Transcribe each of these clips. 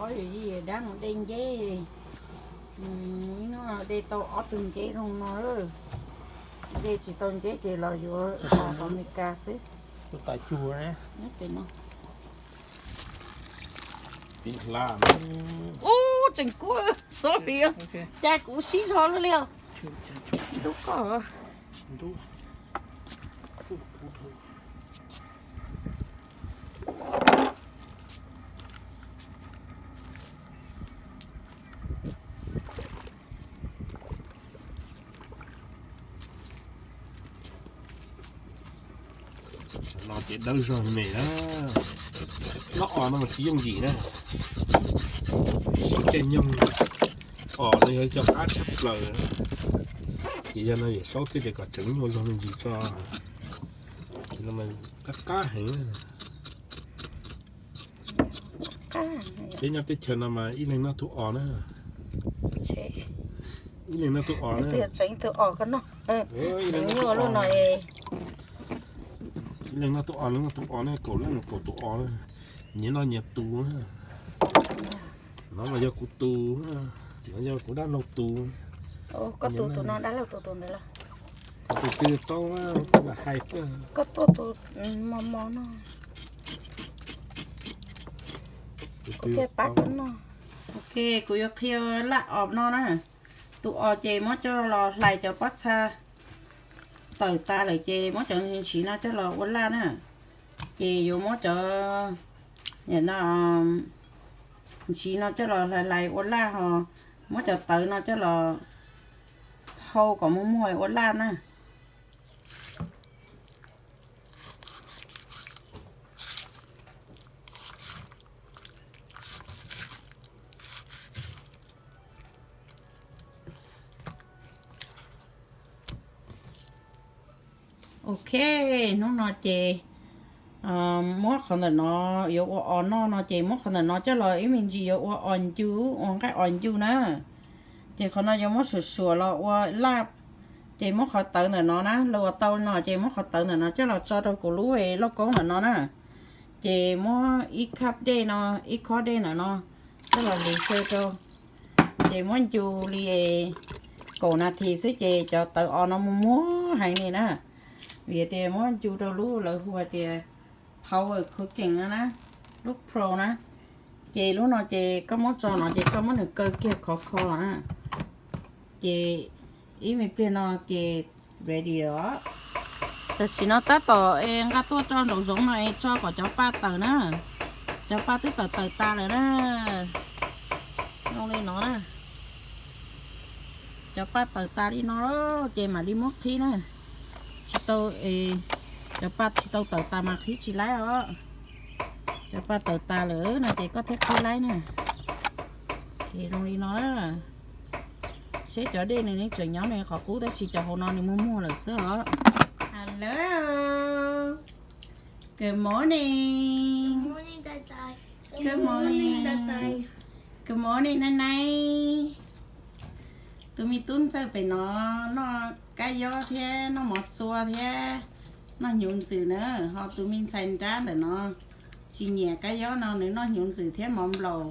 Yog dab mus de nceb, ib hnub de tau ob tug nceb zoo no. De tsis tau nceb ces los yuav tom Amelikas xwb. Tus tas cua ne. Ub, tseem kub, sorry, cas kuv sib zog lawm li os. Ntub koj. No ces dawb zog me na. Noj os no mas tsis yooj yim na. Sib caij nyoog os no yog cov qab tshaj plaws. Ces yog no Yawm Saub thiaj tias kom tseem nyuaj zog me ntsis tso. Qab qab heev. Peb nyob teb chaws no mas ib leeg noj tus os na. Ib leeg noj tus os na. Tseem tus os koj noj. Nyuaj lub no. Ib leeg noj tus os, leeg noj tus os na, kaum leej kaum tus os na. Nyias noj nyias tus na. No mas yog kuv tus, no yog kuv dab laug tus. Koj tus tus no dab laug tus tus ntawd los? Tus twg tau mas hais xwb. Koj tuaj tus mos mos no. Kuv thiaj pab koj noj. Ok, kuv yuav qhia laj os no na. Tus os ces muab coj los hlais cov pob txha tawm tas lawm ces muab cov ntsis no coj los ua laj na. Ces yuav muab cov ntsis no coj los hlais hlais ua laj ho muab cov tawv no coj los hau kom muag muag ua laj na. Ok, hnub no ces muab qhov ntawm no yuav ua os noj no ces muab qhov ntawm no coj los ib me ntsis yuav ua os ncu, ua nqaij os ncu na. Ces qhov no yuav muab suam suam los ua laj. Ces muab qhov tawv ntawm no na, los ua tau no ces muab qhov tawv ntawm no coj los tso rau kuv lub lauj kaub ntawm no na. Ces muab ib khab dej no, ib khob dej ntawm no coj los hliv xyaw rau. Ces muab ncu li kaum nas this xwb ces cov tawv os no muag muag heev li na. Vim tias muab ncu rau lub lawv hu hais tias power cooking no na, lub pro na. Ces lub no ces koj muab tso no ces koj muab nws kaw kiag khov kho na. Ces ib me pliag no ces ready os. Tam sim no tab tom nqa tuaj rau nraum zoov no es tso kom cov pa tawm na. Cov pa twb tawm tawm tas lawm na. Zoo li no na. Cov pa tawm tas li no ces mam li muab qhib na. Tsis tau, cov pa tsis tau tawm tas mas qhib tsis laib os. Cov pa tawm tas lawm no ces koj thiaj qhib laib na. Ces zoo li no na. Seb cov dej nws tseem nyob nws qhov qub tab sis cov hauv no nws muag muag lawm xwb os. Hello. Good morning. Good morning. Good morning, Nai Nai. Tus me tub ntxawg pem no noj kab yob thiab noj mov txua thiab noj hnyuv ntxwm na, ho tus me ntxhais nrab ntawm no tsis nyiam kab yob no, nws noj hnyuv ntxwm thiab mov nplaum.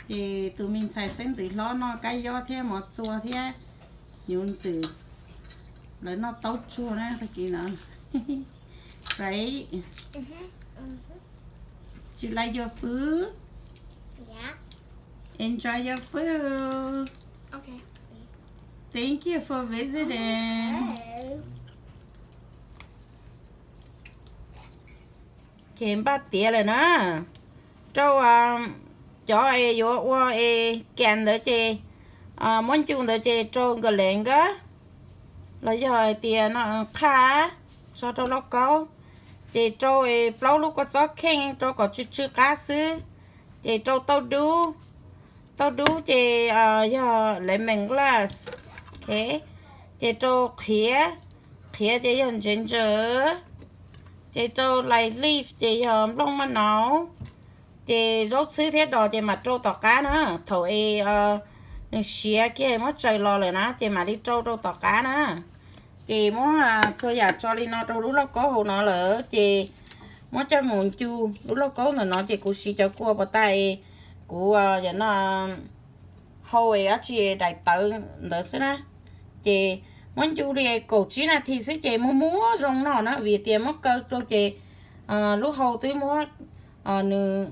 Ces tus me ntxhais xeeb ntxwv hlob noj kab yob thiab mov txua thiab hnyuv ntxwm. Lawv noj taub tsuag na tag kis no. Right? You like your food? Enjoy your food. Thank you for visiting. Ces npaj tiav lawm na. Rau cov es yuav ua es kas ntawd ces muab ncu ntawd ces rau nkas leev nkawd, los yog hais tias no qhaj, tso rau lauj kaub, ces rau es plaub lub kua txob kheej rau kom tsw tsw qab xwb, ces rau tauj dub, tauj dub ces yog lemon grass, ces rau qhiav, qhiav ces yog ginger, ces rau lime leaf ces yog nplooj maj nau, ces zaub txhwb thiab dos ces mam rau tom qab na. Thaum es nws siav kiag muab tsaws los lawm na ces mam li rau rau tom qab na. Ces muab txhua yam tso li no rau lub lauj kaub hauv no lawm ces muab coj mus ncu. Lub lauj kaub ntawm no ces kuv siv cov kua puas tas es kuv yam no hau dab tsi daim tawv ntawd xwb na. Ces muab ncu li kaum tsib nas this xwb ces muab muab zoo noj na, vim tias muab kaw rau ces lub hau twb muab, nws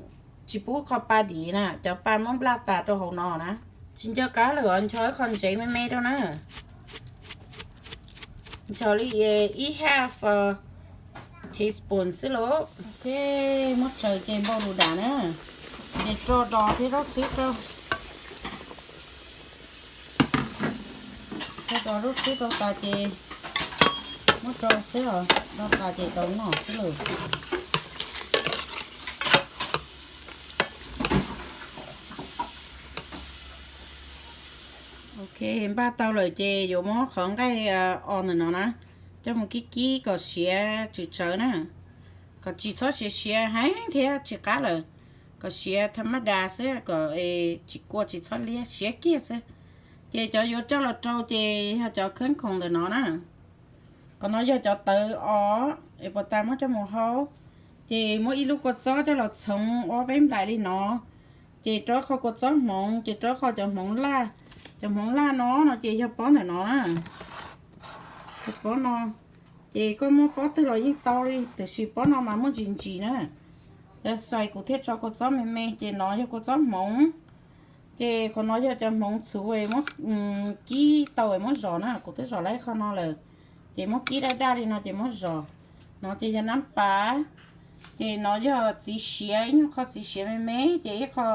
tsis pub qhov pa dim na, cov pa muab nplaj tas rau hauv no na. Tsis nco qab lawm os, ncho ib qho ntsev me me rau na. Ncho li ib half teaspoon xwb lauj. Ok, muab tsaws ces npau lus dam na, ces rau dos thiab zaub txhwb rau. Rau dos zaub txhwb rau tas ces muab rau xwb os, rau tas ces tau noj xwb lawm. Ok, npaj tau lawm ces yuav muab qhov nqaij os ntawm no na, coj mus kib kib kom siav tswm tsawv na, kom tsis txhob siav siav heev thiab tsis qab lawm, kom siav tha maj da xwb, kom tsis kua tsis txhob liab, siav kiag xwb. Ces cov yuav coj los rau ces yog cov khab khoom ntawm no na. Qhov no yog cov tawv os, es puas tas muab coj mus hau. Ces muab ib lub kua txob coj los txhoov ob peb nplais li no, ces rau qhov kua txob hmoov, ces rau qhov cov hmoov laj, cov hmoov laj no no ces yog pob ntawm no na. Pob no, ces koj muab pob twg los yeej tau li, tiam sis pob no mas muaj ntsis ntsis na. Yog xais kuv thiaj tso kua txob me me, ces no yog kua txob hmoov. Ces qhov no yog cov hmoov txhuv muab kib tau muab zom na, kuv twb zom lawm qhov no lawm. Ces muab kib daj daj li no ces muab zom. No ces yog nab pas. Ces no yog txiv siav, ib nyuag qho txiv siav me me, ces ib qho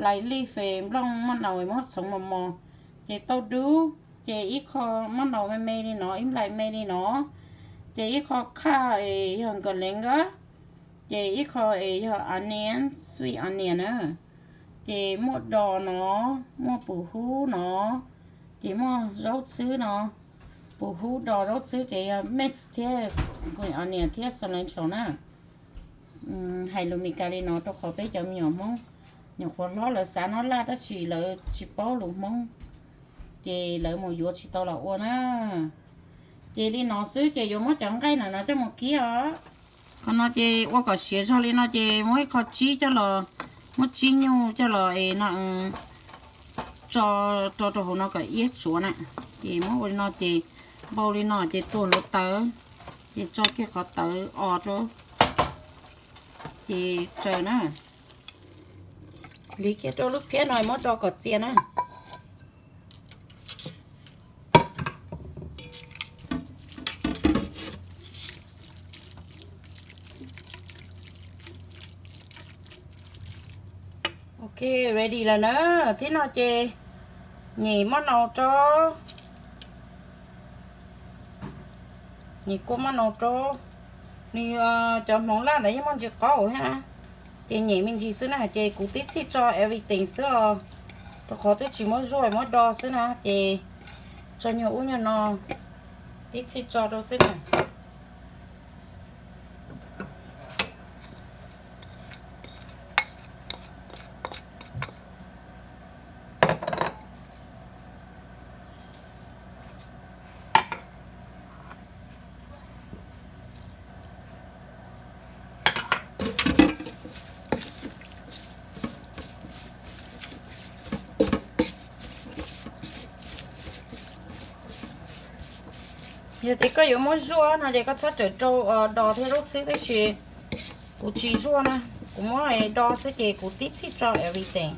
lais lij fes nplooj maj naus muab txhoov mos mos. Ces tauj dub, ces ib qho maj naus me me li no, ib nplais me li no. Ces ib qho khaj es yog nkaus leev nkab, ces ib qho es yog onion, sweet onion na. Ces muaj dos no, muaj pum hub no, ces muaj zaub txhwb no. Pum hub dos zaub txhwb ces yog mint thiab, onion thiab cilantro na. Hais lus Meskas li no rau qhov peb cov me nyuam Hmoob nyuam qhuav hlob lawv xav noj laj tab sis lawv tsis paub lus Hmoob, ces lawv mus yuav tsis tau los ua na. Ces li no xwb ces yuav muab cov nqaij ntawm no coj mus kib os. Qhov no ces ua kom siav zog li no ces muab ib qho tsib coj los, muab tsib nyuj coj los es no tso rau rau hauv no kom iab tsuav na. Ces muab ua li no ces npau li no ces tua hluav taws, ces tso kiag qhov tawv os rau, ces tsaws na. Liv kiag rau lub phiab no muab do kom txia na. Ok, ready lawm na. Thiab no ces nyem maj naus rau, nyem kua maj naus rau. Nws cov hmoov laj ntawd yeej muaj ntsis qaub thiab na, ces nyem me ntsis xwb na. Ces kuv tib txhij tso everything xwb os, rau qhov twb tsis muab zuaj muab do xwb na, ces tso nyuag ub nyuag no, tib txhij tso rau xwb na. Yog tias koj yuav muab zuaj no ces koj txhob rawm rau dos thiab lub txhwb, tab sis kuv tsis zuaj na, kuv muab do xwb ces kuv tib txhij tso everything.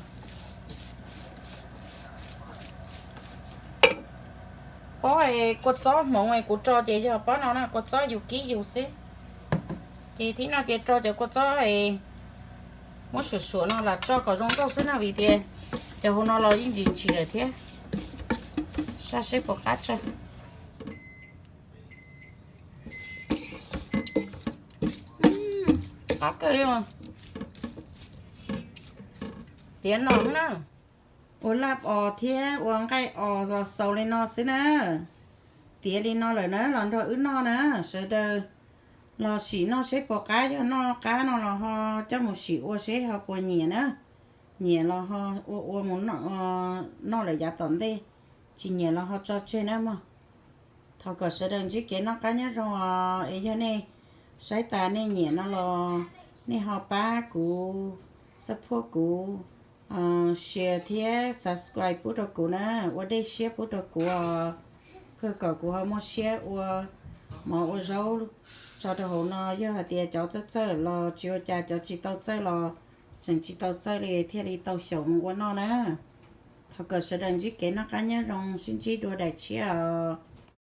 Pob kua txob hmoov kuv tso ces yog pob no na, kua txob yus kib yus xwb. Ces thib no ces rau cov kua txob muab suam suam no los tso kom zoo nkauj xwb na, vim tias cov hauv no los yeej ntsis ntsis lawm thiab. Saj seb puas qab tso. Qab kawg li. Tiav no na, ua laj os thiab ua nqaij os los xaus li no xwb na. Tiav li no lawm na los nrog wb noj na. Sawv daws los sim noj seb puas qab, yog noj qab no los ho coj mus sim ua seb ho puas nyiam na. Nyiam los ho ua ua mus noj lawm yav tom ntej, tsis nyiam los ho tso tseg na mog. Thov kom sawv daws ntsib kev noj qab nyob zoo os. Es yog nej saib tas nej nyiam no los nej ho pab kuv, support kuv, share thiab subscribe pub rau kuv na, ua dej siab pub rau kuv os. Pab kom kuv ho muaj siab ua mov ua zaub tso rau hauv no. Yog hais tias cov txawj txawj los tsis ua cas, cov tsis tau txawj los tseem tsis tau txawj li thiaj li tau xyaum mus ua noj na. Thov kom sawv daws ntsib kev noj qab nyob zoo, sib ntsib dua daim tshiab os.